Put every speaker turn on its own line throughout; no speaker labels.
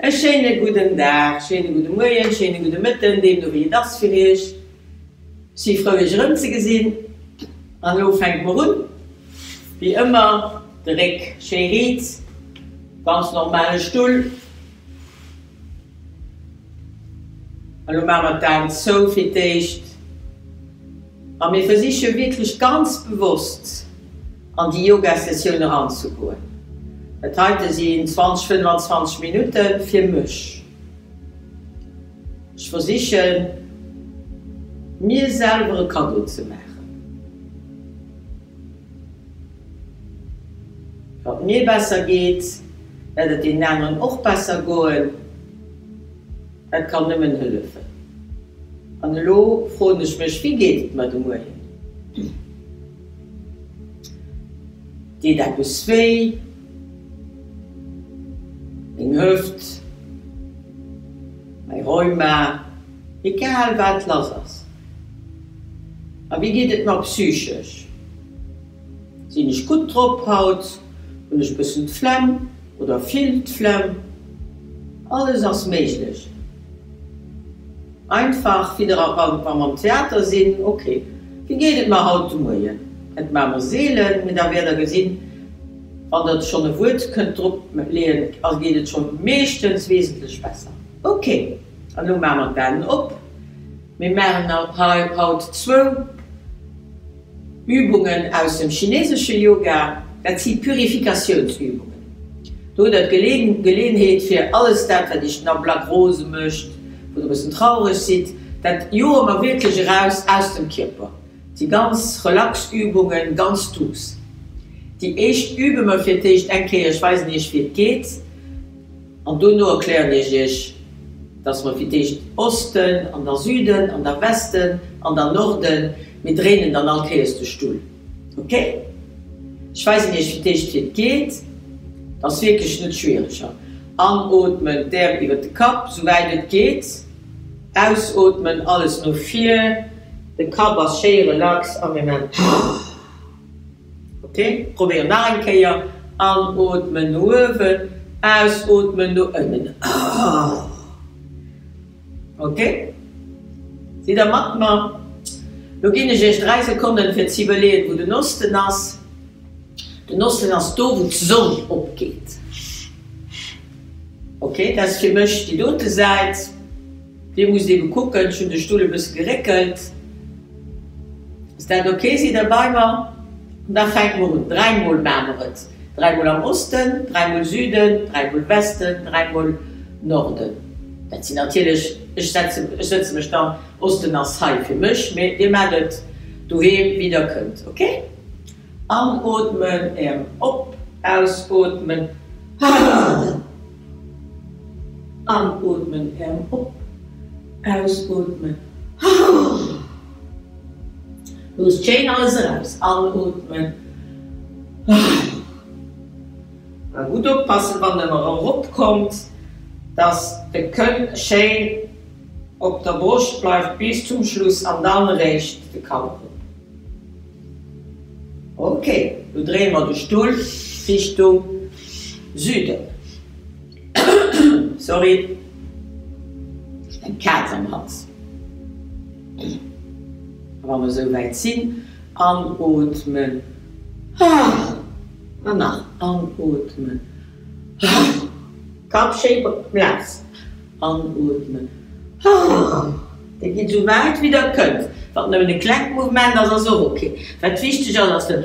E schéine gudden Dag, schéine gudde Moien, schéine gudde Mëtten, deemno wéi et ass fir iech. Si frou iech erëmzegesinn. An elo fänke mer un, wéi ëmmer, de Réck schéi riit, ganz normale Stull. An elo maache mer d'Aen zou fir d'éischt a mir versiche wierklech ganz bewosst an déi Yoga-Sessioun eranzegoen. Dat heite sinn 20, 25 Minutte fir mech. Ech versichen, mir selwer e Kaddo ze maachen. Wann et mir besser geet, wäert et deenen aneren och besser goen. Dat kann nëmmen hëllefen. An elo froen ech mech, Wéi geet et mer de Moien? Deet eppes wéi? Meng Hëft, mäi Rheuma, egal wat lass ass. A wéi geet et mer psychesch? Sinn ech gutt drop haut? Hunn ech bëssen d'Flemm oder vill d'Flemm? Alles ass méiglech. Einfach wéi der wa mer am Theater sinn, Ok, wéi geet et mer haut de Moien? Dat maache mer seelen, mee da wäert der gesinn, wann der schonn e Wuert kënnt drop leeën, geet et schonn meeschtens wesentlech besser. Ok, an elo maache mer d'Aen op. Mir maachen haut zwou Übungen aus dem chinesesche Yoga, dat si Purifikatiounsübungen. Do hutt der d'Geleeënheet fir alles dat, wat iech den Ablack rose mécht, wou der e bëssen traureg sidd, dat joe mer wierklech eraus aus dem Kierper. Et si ganz relax Übungen, ganz douce. Déi éischt übe mer fir d'éischt eng Kéier, ech weisen iech wéi et geet. An dono erklären ech iech, dass mer fir d'éischt Osten an da Süden an da Westen an da Norden, mir dréinen dann all Kéiers de Stull. Ok? Ech weisen iech fir d'éischt wéi et geet, et ass wierklech net schwiereg. Anootmen, d'Äerm iwwert de Kapp, sou wäit et geet, ausootmen, alles no vir, de Kapp ass schéi relax a mir maan. Ok, probéier nach eng Kéier. Anootmen no uewen, ausootmen no ënnen. Ok, sidd der mat mer? Lo ginn ech iech 3 Sekonnen fir ze iwwerleeën wou den Osten ass. Den Osten ass do wou d'Sonn opgeet. Ok, dat ass fir mech déi dote Säit. Dir musst ebe kucken, ech hunn de Stull e bësse geréckelt. Ass dat ok? Sidd der bei mer? An da fänke mer un. Dräimol maache mer et. Dräimol am Osten, dräimol Süden, dräimol Westen, dräimol Norden. Dat sinn natierlech, ech setzen, ech sëtze mech dann, Osten ass hei fir mech, mee dir maacht et doheem wéi der kënnt. Ok? Anootmen, Äerm op, ausootmen. Anootmen, Äerm op, ausootmen. Loosst schéin alles eraus. Anootmen. A gutt oppassen, wann der erop kommt, dass de Kënn schéin op der Broscht bleift bis zum Schluss an dann eréischt de Kapp erop. Ok, lo dréie mer de Stull Richtung Süden. Sorry, ech hunn eng Kaz am Hals. A wa mer esou wäit sinn, anootmen an nach anootmen. Kapp schéi blaas. Anootmen. Dir gitt esou wäit wéi der kënnt. Wann et nëmmen e klengt Mouvement ass, ass och ok. Wat wichteg ass, ass den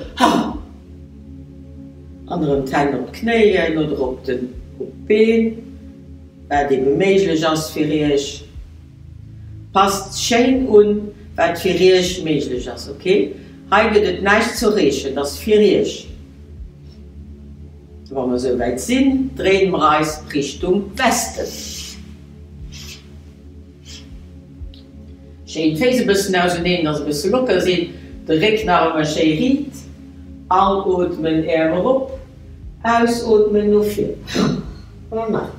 An erëm d'Hänn op d'Knéien oder op den op d'Been, wat ebe méiglech ass fir iech. Passt schéin un, wat fir iech méiglech ass, ok? Hei gëtt et näischt z'erreechen, et ass fir iech. Wa mer esou wäit sinn, dréine mer eis Richtung Westen. Schéin d'Féiss e bëssen auseneen, dass e bësse locker sinn, de Réck nach ëmmer schéi riit. Anootmen, Äerm erop, ausootmen no vir. An nach.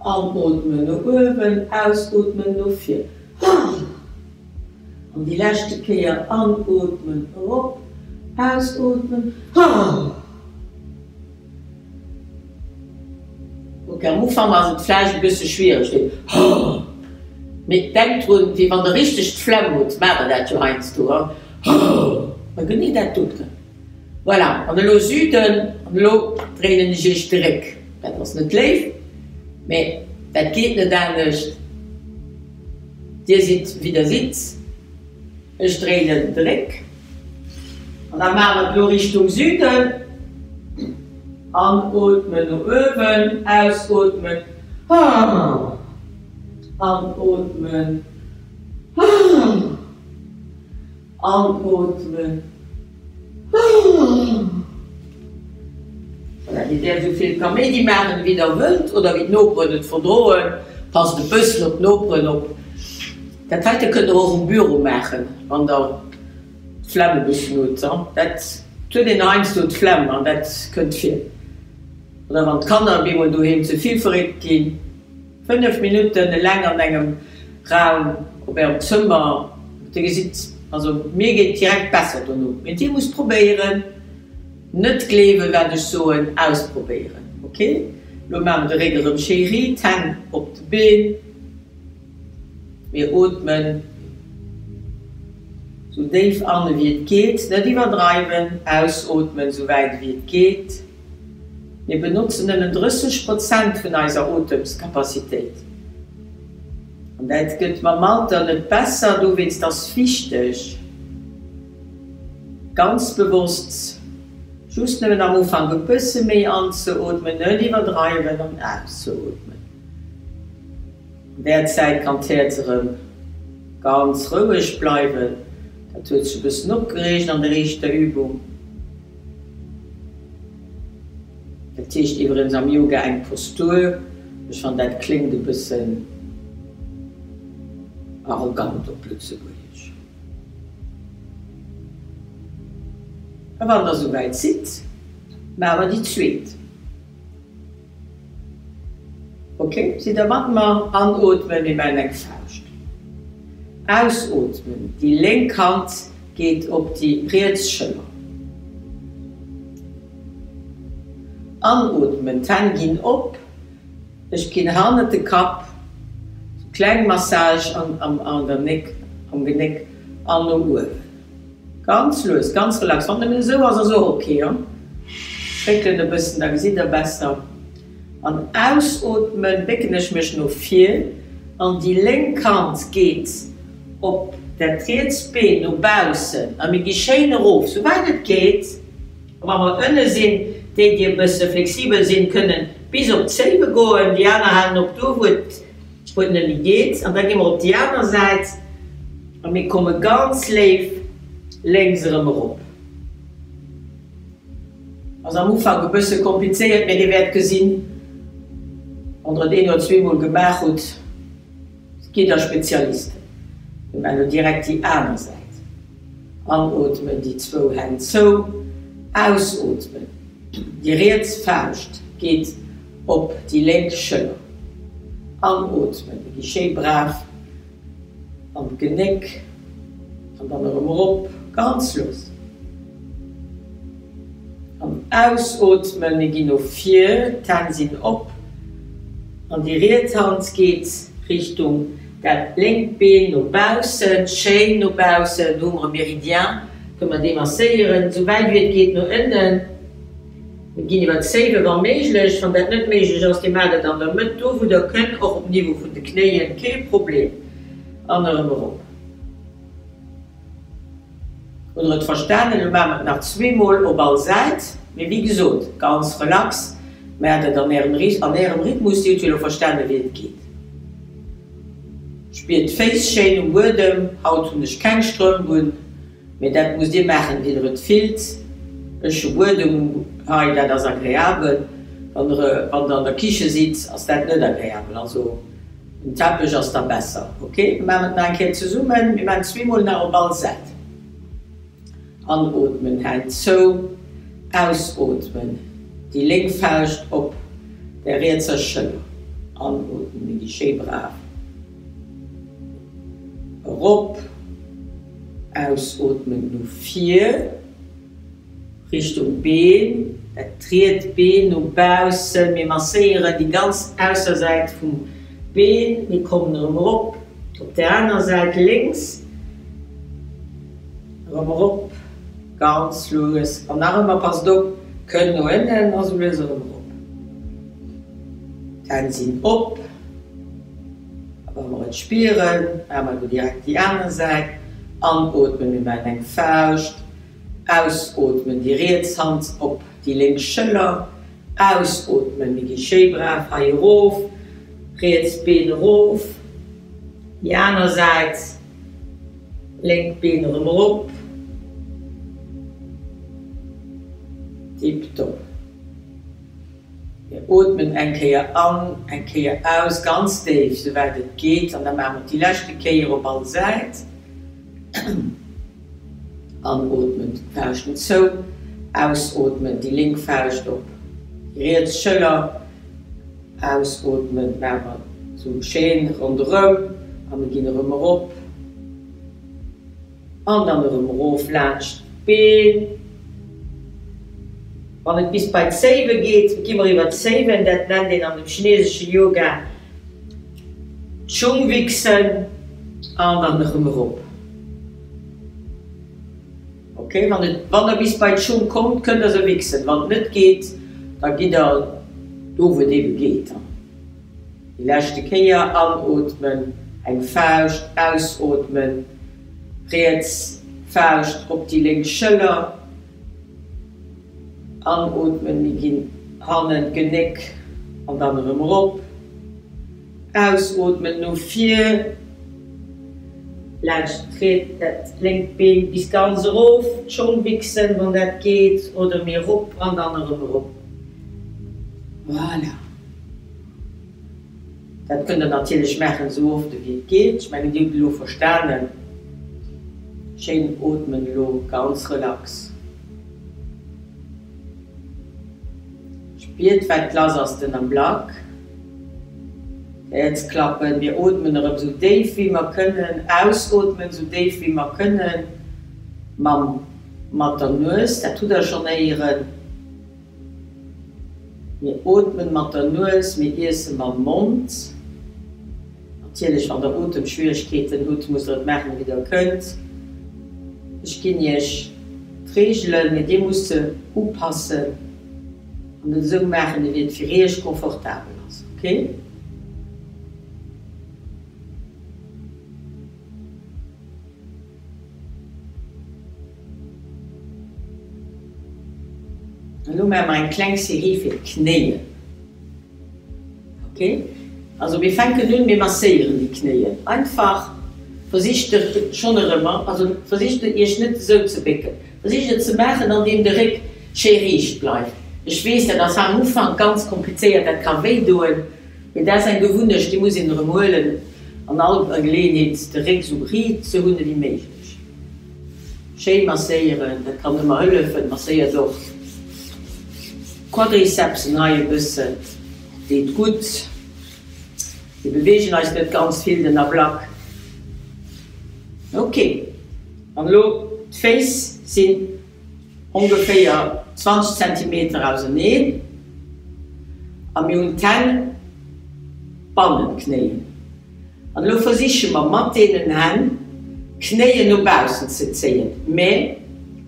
Anootmen no uewen, ausootmen no vir. An déi leschte Kéier anootmen, erop, ausootmen. Ok. Ok, am Ufank ass et vläicht e bësse schwiereg, deen Hoo. Mee denkt drun, wéi wann der richteg d'Flemm hutt, maacht der dat jo heiansdo, Hoo, ma genee dat doten. Voilà, an elo Süden, an elo dréinen ech iech de Réck. Dat ass net léif, mee dat geet net anescht. Dir sidd wéi der sidd, ech dréinen de Réck. An da maache mer et elo Richtung Süden. Anootmen no uewen, ausootmen, anootmen. Anootmen. Voilà, Dir däerft esou vill Kaméidi maachen, wéi Der wëllt oder wéi d'Noperen et verdroen. Passt e bëssen op d'Noperen op. Dat heite kënnt Der och um Büro maachen, wann Der d'Flemm e bëssen hutt. Dat huet een heiansdo, d'Flemm, an dat kënnt vir. Oder wann d'Kanner op eemol doheem ze vill verréckt ginn. 5 Minutten eleng an engem Raum op ärem Zëmmer, dir gesitt, also mir geet direkt besser dono. Mee dir musst probéieren, net gleewen wat ech soen, ausprobéieren, ok? Lo maache mer de Réck erëm schéi riit, d'Hänn op de Been, mir ootmen sou déif an ewéi et geet, net iwwerdreiwen, ausootmen sou wäit ewéi et geet. Mir benotzen nëmmen 30 Prozent vun eiser Otemskapazitéit. An dat gëtt mam Alter net besser. Dowéinst ass wichteg, ganz bewosst just nëmmen am Ufank e bësse méi anzeootmen, net iwwerdreiwen, an auszeootmen. An där Zäit kann d'Häerz erëm ganz roueg bleiwen. Dat huet sech e bëssen opgereegt an der éischter Übung. Dat heescht iwwregens am Yoga eng Postur. Ech fannen dat kléngt e bëssen arrogant op Lëtzebuergesch. A wann der souwäit sidd, maache mer déi zweet. Ok, sidd der mat mer? Anootmen, mir maachen eng Fauscht. Ausootmen, déi lénk Hand geet op déi riets Schëller. Anootmen, d'Hänn ginn op, ech ginn hannert de Kapp, sou kleng Massage an der Néck, am Genéck an no uewen. Ganz lues, ganz relax. Wann et nëmmen esou ass, ass och ok. Réckelen e bëssen, da gesitt der besser. An ausootmen, bécken ech mech no vir an déi lénk Hand geet op dat riets Been no baussen a mir gi schéin erof, sou wäit et geet. A wa mer ënne sinn, déi déi e bësse flexibel sinn, kënnen bis op d'Zéiwe goen, déi aner halen op do wou et wou et net méi geet an da gi mer op déi aner Säit a mir komme ganz léif lénks erëm erop. Ass am Ufank e bësse komplizéiert, mee dir wäert gesinn, wann der et een oder zweemol gemaach hutt, gitt der Spezialisten. Mir maachen elo direkt déi aner Säit. Anootmen, déi zwou Hänn zou, ausootmen, déi riets Fauscht geet op déi lénk Schëller. Anootmen, mir gi schéi brav an d'Genéck an dann erëm erop, ganz lues. An ausootmen, mir ginn no vir, d'Hänn sinn op an déi riets Hand geet Richtung dat lénkt Been no baussen, schéin no baussen. Do hu mer e Méridien, kënne mer dee masséieren, esou wäit wéi et geet no ënnen. Mir ginn iwwer d'Zéiwe wa méiglech. Wann dat net méiglech ass, Dir maacht et an der Mëtt, do wou der kënnt, och op Niveau vun de Knéien, kee Problem, an erëm erop. Hutt der et verstanen? Elo maache mer et nach zweemol op all Säit, mee wéi gesot, ganz relax, maacht et an ärem an ärem Rhythmus. Dir hutt jo elo verstanen, wéi et geet. Spiert d'Féiss schéin um Buedem. Haut hunn ech keng Strëmp un. Mee dat musst dir maachen wéi der et fillt. Ech hu Buedem hei, dat ass agreabel. Wann der wann der an der Kiche sidd, ass dat net agreabel. Also en Teppech ass da besser. Ok, mir maachen et nach eng Kéier zesummen. Mir maachen zweemol nach op all Säit. Anootmen, Hänn zou, ausootmen, déi lénk Fauscht op der rietser Schëller. Anootmen, mir gi schéi brav erop. Ausootmen no vir Richtung Been. Dat riet Been no baussen. Mir masséieren déi ganz Aussersäit vum Been. Mir kommen erëm erop op der aner Säit, lénks, erëm erop, ganz lues an nach ëmmer, passt op, kënn no ënnen a sou lues erëm erop. D'Hänn sinn op a wa mer et spieren, maache mer elo direkt déi aner Säit. Anootmen, mir maachen eng Fauscht. Ausootmen, déi riets Hand op déi lénk Schëller. Ausootmen, mir gi schéi brav hei erof, riets Been erof, déi aner Säit, lénkt Been erëm erop. Tiptop. Mir ootmen eng Kéier an, eng Kéier aus, ganz déif, souwäit et geet, an da maache mer et déi leschte Kéier op all Säit. Anootmen, d'Fauschten zou. Ausootmen, déi lénk Fauscht op déi riets Schëller. Ausootmen, maache mer sou schéin ronderëm a mir ginn erëm erop an dann erëm erof laanscht d'Been. Wann et bis bei d'Zéiwe geet, gi mer iwwer d'Zéiwen, dat nennt een an dem chinesesche Yoga d'Schung wichsen an dann erëm erop. Ok, wann et, wann der bis bei d'Schung kommt, kënnt der se wichsen. Wann et net geet, da gitt der do wou et ebe geet dann. Déi leschte Kéier, anootmen, eng Fauscht, ausootmen, riets Fauscht op déi lénk Schëller. Anootmen, mir ginn hannen d'Genéck an dann erëm erop. Ausootmen, no vir, laanscht d'riet, dat lénkt Been bis ganz erof, d'Schong wichsen, wann dat geet, oder méi erop an dann erëm erop. Voilà. Dat kënnt der natierlech maachen esou oft ewéi et geet. Ech mengen dir hutt elo verstanen. Schéin ootmen elo ganz relax. Spiert wat lass ass den Ablack. D'Häerzklappen. Mir ootmen erëm esou déif wéi mer kënnen. Ausootmen esou déif wéi mer kënnen mam mat der Nues. Dat hutt der schonn héieren. Mir ootmen mat der Nues, mir iesse mam Mond. Natierlech, wann der Otemschwieregkeeten hutt, musst der et maachen ewéi der kënnt. Ech ginn iech d'Reegelen, mee dir musst se upassen an et esou maachen, ewéi et fir iech confortabel ass, ok? Elo maache mer eng kleng Serie fir d'Knéien. Ok, also mir fänken un, mir masséieren déi Knéien. Einfach versicht et schonn erëm, also versicht iech net esou ze bécken, versicht et ze maachen andeem de Réck schéi riicht bleift. Ech weess, dat ass am Ufank ganz komplizéiert, dat ka wéi doen. Mee dat ass eng Gewunnecht, déi muss een erëm huelen, an all Geleeënheet de Réck esou riit ze hunn ewéi méiglech. Schéi masséieren, dat kann ëmmer hëllefen. Masséiert och d'Quadricepsen hei e bëssen, deet gutt. Mir beweegen eis net ganz vill den Ablack. Ok, an elo d'Féiss sinn. Ongeféier 20 Zentimeter auseneen a mir hunn d'Hänn bannen d'Knéien. An elo versiche mer mat deenen Hänn d'Knéien no baussen ze zéien, mä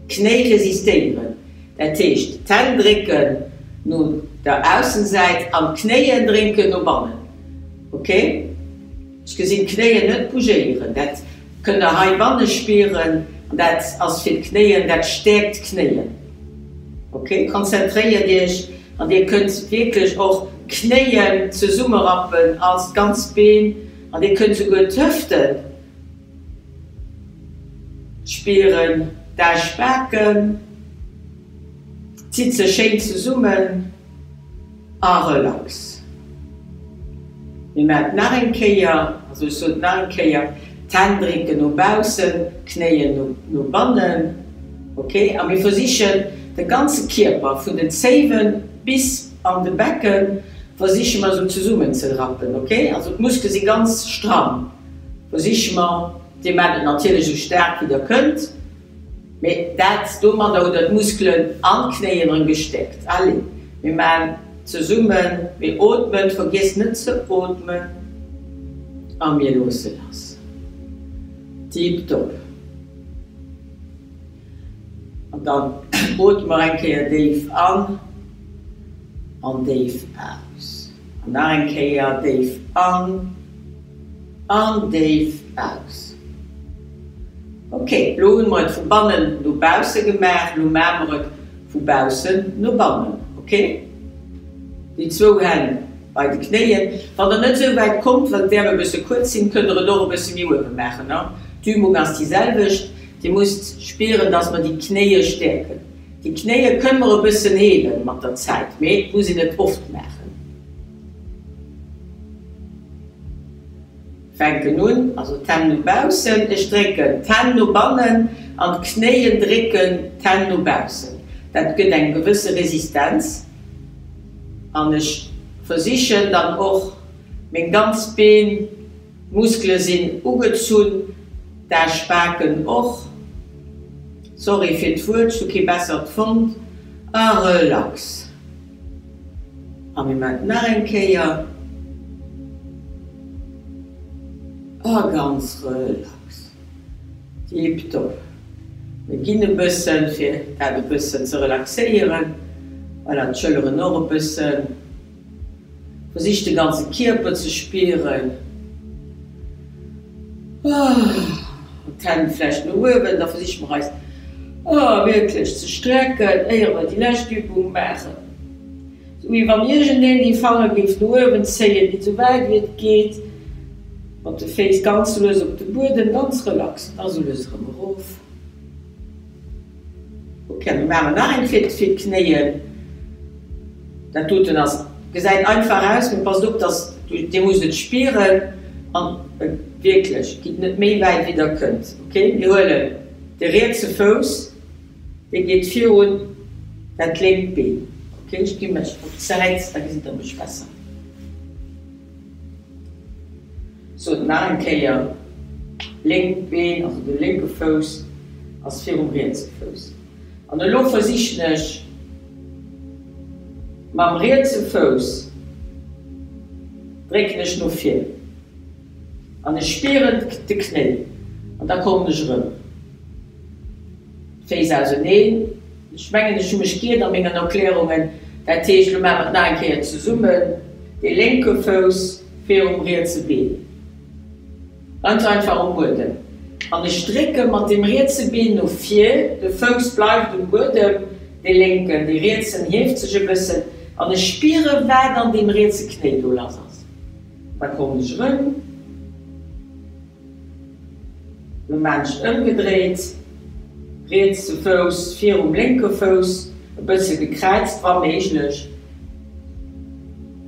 d'Knéi resistéieren. Dat heescht d'Hänn drécken no der Aussensäit an d'Knéien drénken no bannen. Ok? Ech gesinn d'Knéien net bougéieren. Dat Kënnt der hei banne spieren, an dat ass fir d'Knéien, dat stäerkt d'Knéien. Ok, konzentréiert iech an dir kënnt wierklech och d'Knéien zesummerappen als d'ganzt Been an dir kënnt souguer d'Hëften spieren, d'Aaschtbaken, zitt se schéin zesummen. A relax. Mir maachen et nach eng Kéier, also ech soen et nach eng Kéier, d'Hänn drécken no baussen, d'Knéien no bannen, ok? A mir versichen de ganze Kierper vun den Zéiwen bis an de Becken versiche mer esou zesummen ze rappen, ok? Also d'Muskele si ganz stramm, versiche mer, dir maacht et natierlech esou staark wéi der kënnt. Mee dat domadder hutt der d'Muskelen an d'Knéien erëm gestäerkt. Allez, mir maachen zesummen, mir ootmen, vergiesst net ze ootmen a mir loosse lass. Tiptop. An dann ootme mer eng Kéier déif an an déif aus. An nach eng Kéier déif an an déif aus. Ok, lo hunn mer et vu bannen no bausse gemaach, lo maache mer et vu baussen no bannen. Ok, déi zwou Hänn bei de Knéien. Wann der net esou wäit kommt, well d'Äerm e bësse kuerz sinn, kënnt der et och e bësse méi uewe maachen. D'Übung ass déi selwecht. Dir musst spieren, dass mer déi Knéie stäerken. Déi Knéie kënne mer e bëssen heelen mat der Zäit, mee et muss een et oft maachen. Fänken un, also d'Hänn no baussen, ech drécken d'Hänn no bannen an d'Knéien drécken d'Hänn no baussen. Dat gëtt eng gewësse Resistenz an ech versichen dann och meng ganz Been, d'Muskele sinn ugezunn, d'Aaspaken och, sorry fir d'Wuert, ech hu kee bessert fonnt, a relax. A mir maachen et nach eng Kéier. A ganz relax. Tiptop. Mir ginn e bëssen, fir dat e bëssen ze relaxéieren. Voilà, d'Schëlleren och e bëssen. Versicht de ganze Kierper ze spieren. D'Hänn vläicht no uewen, da versiche mer eis wierklech ze strecken, éier mer déi lescht Übung maachen. Sou wéi wann iergendeen déi Fanger géif no uewen zéien, gitt sou wäit wéi et geet, mat de Féiss ganz lues op de Buedem, ganz relax a sou lues erëm erof. Ok, mir maachen nach eng fir fir d'Knéien. Dat doten ass, gesäit einfach aus, mee passt op, dass Dir musst et spieren an wierklech, gitt net méi wäit wéi der kënnt. Ok, mir huelen de rietse Fouss, dee geet virun dat lénkt Been. Ok, ech gi mech op d'Säit, da gesitt der mech besser. Sot nach eng Kéier, lénkt Been, also de lénke Fouss ass virum rietse Fouss. An elo versichen ech mam rietse Fouss drécken ech no vir an ech spieren de Knéi an da kommen ech erëm. D'Féiss auseneen. Ech mengen, ech hu mech giert a mengen Erklärungen. Dat heescht, elo maache mer et nach eng Kéier zesummen, dee lénke Fouss virum rietse Been, ganz einfach um Buedem. An ech drécke mat deem rietse Been no vir, de Fouss bleift um Buedem, dee lénken, dee rietsen hieft sech e bëssen an ech spiere wat an deem rietse Knéi do lass ass. Da kommen ech erëm. Lo maan ech ëmgedréit, rietse Fouss virum lénke Fouss, e bësse gekräizt wa méiglech,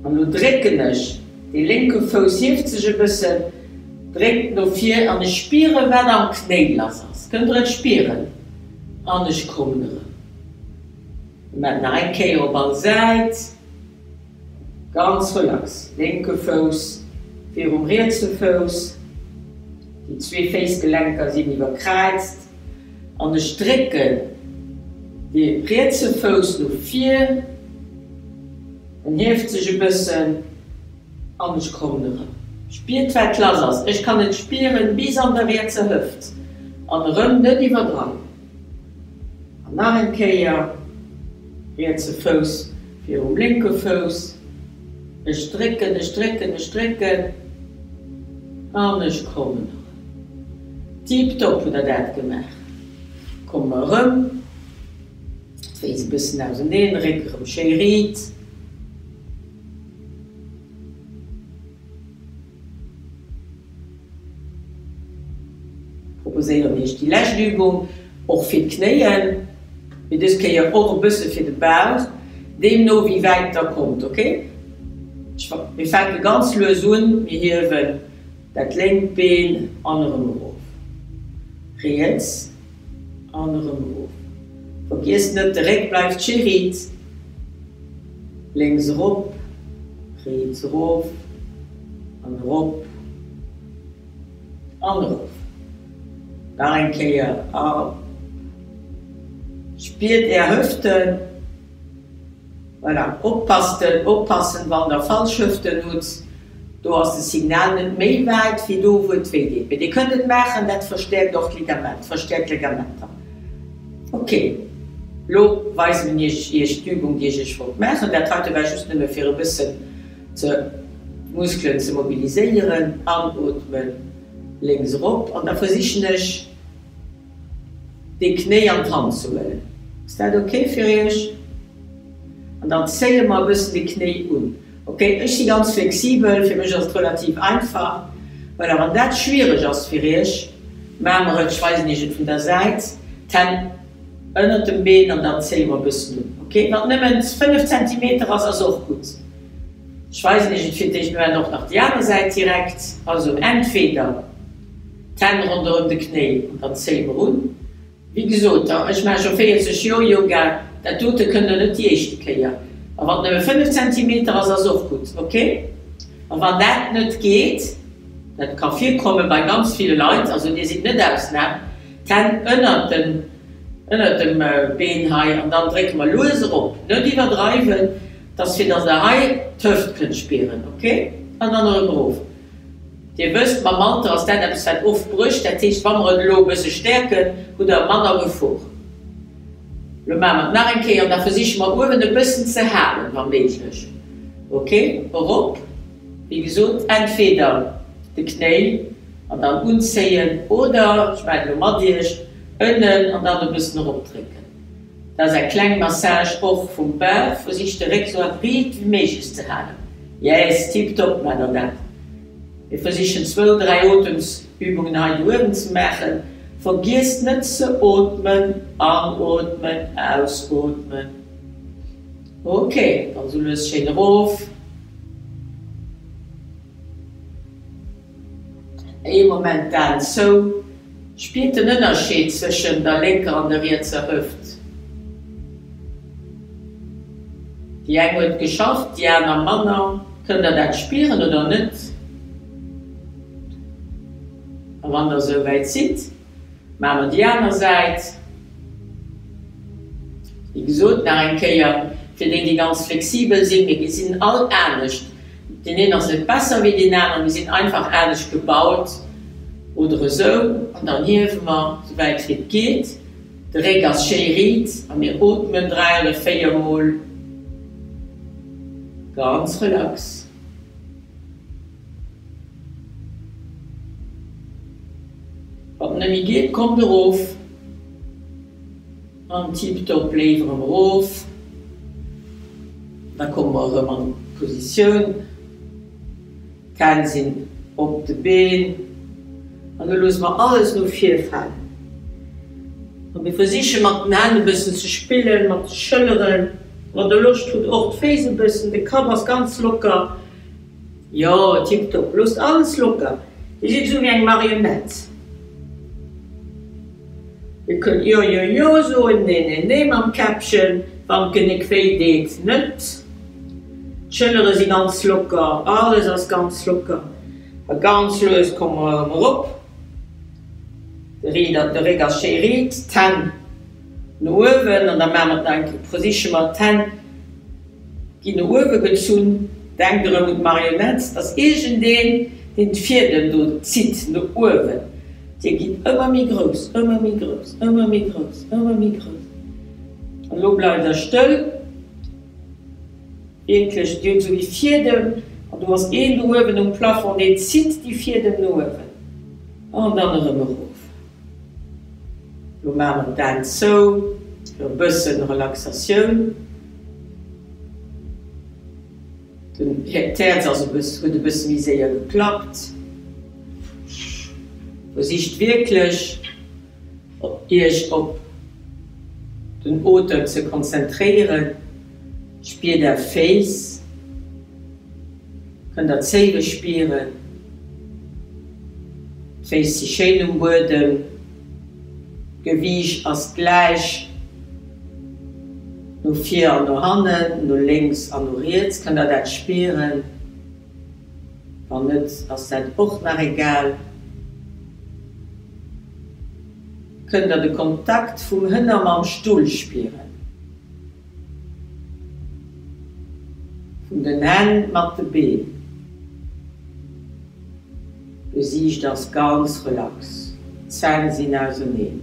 an lo drécken ech, dee lénke Fouss hieft sech e bëssen, dréckt no vir an ech spiere wat am Knéi lass ass, kënnt der et spieren, an ech kommen erëm. Mir maachen nach eng Kéier op all Säit. Ganz relax, lénke Fouss virum rietse Fouss, déi zwee Féissgelenker sinn iwwerkräizt an ech drécken de rietse Fouss no vir, en hieft sech e bëssen an ech kommen erëm. Spiert wat lass ass, ech kann et spieren bis an der rietser Hëft an erëm, net iwwerdreiwen. An nach eng Kéier, rietse Fouss virum lénke Fouss. Ech drécken, ech drécken, ech drécken an ech kommen erëm. Tiptop hutt der dat gemaach. Komme mer erëm, d'Féiss e bëssen auseneen, Réck erëm schéi riit. Proposéieren iech déi lescht Übung, och fir d'Knéien, mee dës Kéier och e bësse fir de Bauch, deemno wéi wäit der kommt, ok? Mir fänke ganz lues un, mir hiewen dat lénkt Been an erëm erof, riets an erëm erof. Vergiesst net, de Réck bleift schéi riit, lénks erop, riets erof. An erop. An erof. Nach eng Kéier. Erop. Spiert Är Hëften. Voilà, oppassten, oppassen, wann Der falsch Hëften hutt, do ass de Signal net méi wäit wéi do, wou et wéi deet. Mee Dir kënnt et maachen, dat verstäerkt och d'Ligament, verstäerkt d'Ligamenter. Ok, lo weisen ech Iech d'Übung, déi ech Iech wollt maachen. Dat heite war just nëmme fir e bëssen ze d'Muskelen ze mobiliséieren. Anootmen, lénks erop an da versichen ech, de Knéi an d'Hand ze huelen. Ass dat ok fir Iech? An dann zéie mer e bëssen de Knéi un. Ok, ech si ganz flexibel, fir mech ass et relativ einfach. Voilà, wann dat schwiereg ass fir Iech, maache mer et, ech weisen Iech et vun der Säit, d'Hänn ënnert dem Been an dann zéie mer e bëssen un. Ok, wann et nëmmen 5 Zentimeter ass, ass och gutt. Ech weisen Iech et fir d'éischt, mir maachen och nach déi aner Säit direkt. Also entweder. D'Hänn ronderëm de Knéi an dann zéie mer un. Wéi gesot, ech maache scho 40 Joer Yoga, dat dote kënnt der net déi éischte Kéier. A wann et nëmme 5 Zentimeter ass, ass och gutt, ok? A wann dat net geet, dat ka virkomme bei ganz ville Leit, also dir sidd net Ausnam, d'Hänn ënnert den, ënnert dem Been hei an dann drécke mer lues erop, net iwwerdreiwen, dass fir dass der hei d'Hëft kënnt spieren, ok? An dann erëm erof. Dir wësst, mam Alter ass dat eppes wat oft brécht. Dat heescht, wa mer et elo e bësse stäerken, hutt Der manner Gefor. Elo maache mer et nach eng Kéier an da versiche mer uewen e bëssen ze halen, wa méiglech. Ok, erop. Wéi gesot, entweder de Knéi an dann unzéien oder, ech maachen et elo mat Iech, ënnen an dann e bëssen eropdrécken. Dat ass eng kleng Massage och vum Bauch. Versicht de Réck sou riit wéi méiglech ze halen. Yes, tiptop maacht der dat. Mir versichen zwou, dräi Otemsübungen hei do uewen ze maachen. Vergiesst net ze ootmen, anootmen, ausootmen. Ok, dann sou lues schéin erof. Ee Moment d'Aen zou. Spiert den Ënnerscheed zwëschen der lénker an der rietser Hëft. Déi eng huet geschafft, déi aner manner. Kënnt der dat spieren oder net? A wann der esou wäit sidd, maache mer déi aner Säit. Wéi gesot, nach eng Kéier fir déi, déi ganz flexibel sinn, mir sinn all anescht. Deen een ass net besser wéi deen aneren, mir sinn einfach anescht gebaut oder esou. An dann hiewe mer, souwäit wéi et geet. De Réck ass schéi riit a mir ootmen 3 oder 4 mol ganz relax. Wann et net méi geet, kommt erof an tiptop, léif erëm erof. Da komme mer erëm an d'Positioun. D'Hänn sinn op de Been an elo loosse mer alles no vir falen. A mir versiche mat den Hänn e bëssen ze spillen, mat de Schëlleren, wann der Loscht hutt och d'Féiss e bëssen. De Kapp ass ganz locker. Jo, tiptop, loosst alles locker, Dir sidd esou wéi eng Marionett. Dir kënnt jo, jo, jo soen, nee, nee, nee mam Käppchen, wann d'Genéck wéi deet, net. D'Schëllere si ganz locker, alles ass ganz locker. A ganz lues komme mer erëm erop. De Riit, de Réck ass schéi riit, d'Hänn no uewen an da maache mer et nach eng Kéier, versiche mer d'Hänn. Ginn no uewe gezunn. Denkt erëm un d'Marionett, 't ass iergendeen, deen d'Fiedem do zitt no uewen. Dir gitt ëmmer méi grouss, ëmmer méi grouss, ëmmer méi grouss, ëmmer méi grouss. An elo bleift der stëll. Wierklech, dir hutt esou wéi Fiedem an do ass een do uewen um Plafond, deen zitt déi Fiedem no uewen. An dann erëm erof. Lo maache mer d'Aen zou fir e bëssen Relaxatioun. Den D'Häerz ass e bëss, huet e bësse méi séier geklappt. Versicht wierklech iech op den Otem ze konzentréieren. Spiert är Féiss. Kënnt der d'Zéiwe spieren. D'Féiss si schéin um Buedem, d'Gewiicht ass gläich no vir an no hannen, no lénks an no riets. Kënnt der dat spieren? Wann net, ass dat och nach egal. Kënnt der de Kontakt vum Hënner mam Stull spieren? Vun den Hänn mat de Been. D'Gesiicht ass ganz relax, d'Zänn sinn auseneen.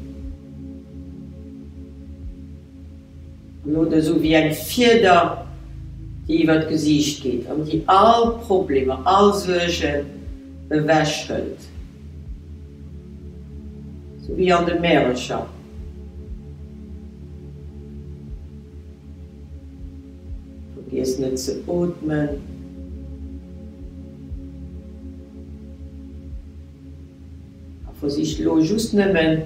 An oder esou wéi eng Fieder, déi iwwer d'Gesiicht geet an déi all Problemer, all Suergen ewech hëlt. Sou wéi an de Märercher. Vergiess net ze ootmen. A versicht elo just nëmmen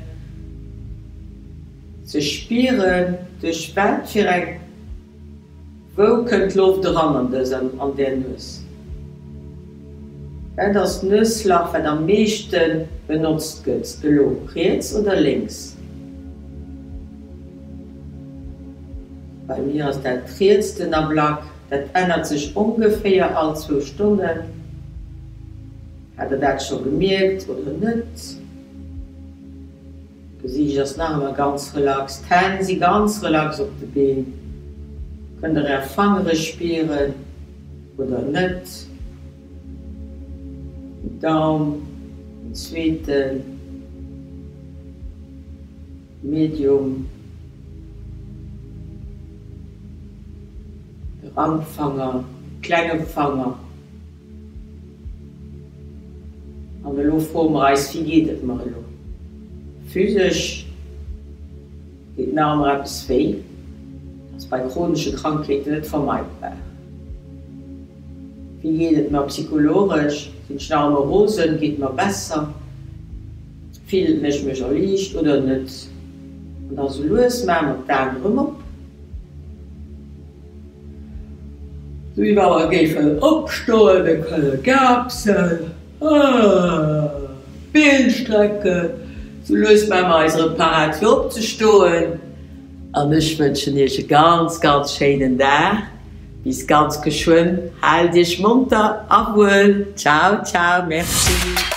ze spieren, duerch wat fir eng, wou kënnt d'Loft eran an dës, an där Nues. Wat ass d'Nueslach, wat am meeschte benotzt gëtt elo, riets oder lénks? Bei mir ass dat riets den Ablack, dat ännert sech ongeféier all zwou Stonnen. Hat der dat scho gemierkt oder net? D'Gesiicht ass nach ëmmer ganz relax, d'Hänn si ganz relax op de Been. Kënnt der är Fangere spieren oder net? Den Daum, den zweeten, Medium, de Rangfanger, de klenge Fanger. An elo froe mer eis, Wéi geet et mer elo? Physesch deet nach ëmmer eppes wéi, ass bei chronesche Krankheeten net vermeidbar. Wéi geet et mer psychologesch? Sinn ech nach ëmmer rosen? Geet et mer besser? Fillen ech mech erliicht oder net? An da sou lues maache mer d'Aen erëm op. Wéi wa mer géifen opstoen, mir kënne gaapsen, d'Been strecken, sou lues maache mer eis erëm parat fir opzestoen. An ech wënschen iech e ganz, ganz schéinen Dag. Bis ganz geschwënn, haalt iech monter a wuel. Ciao, ciao, merci.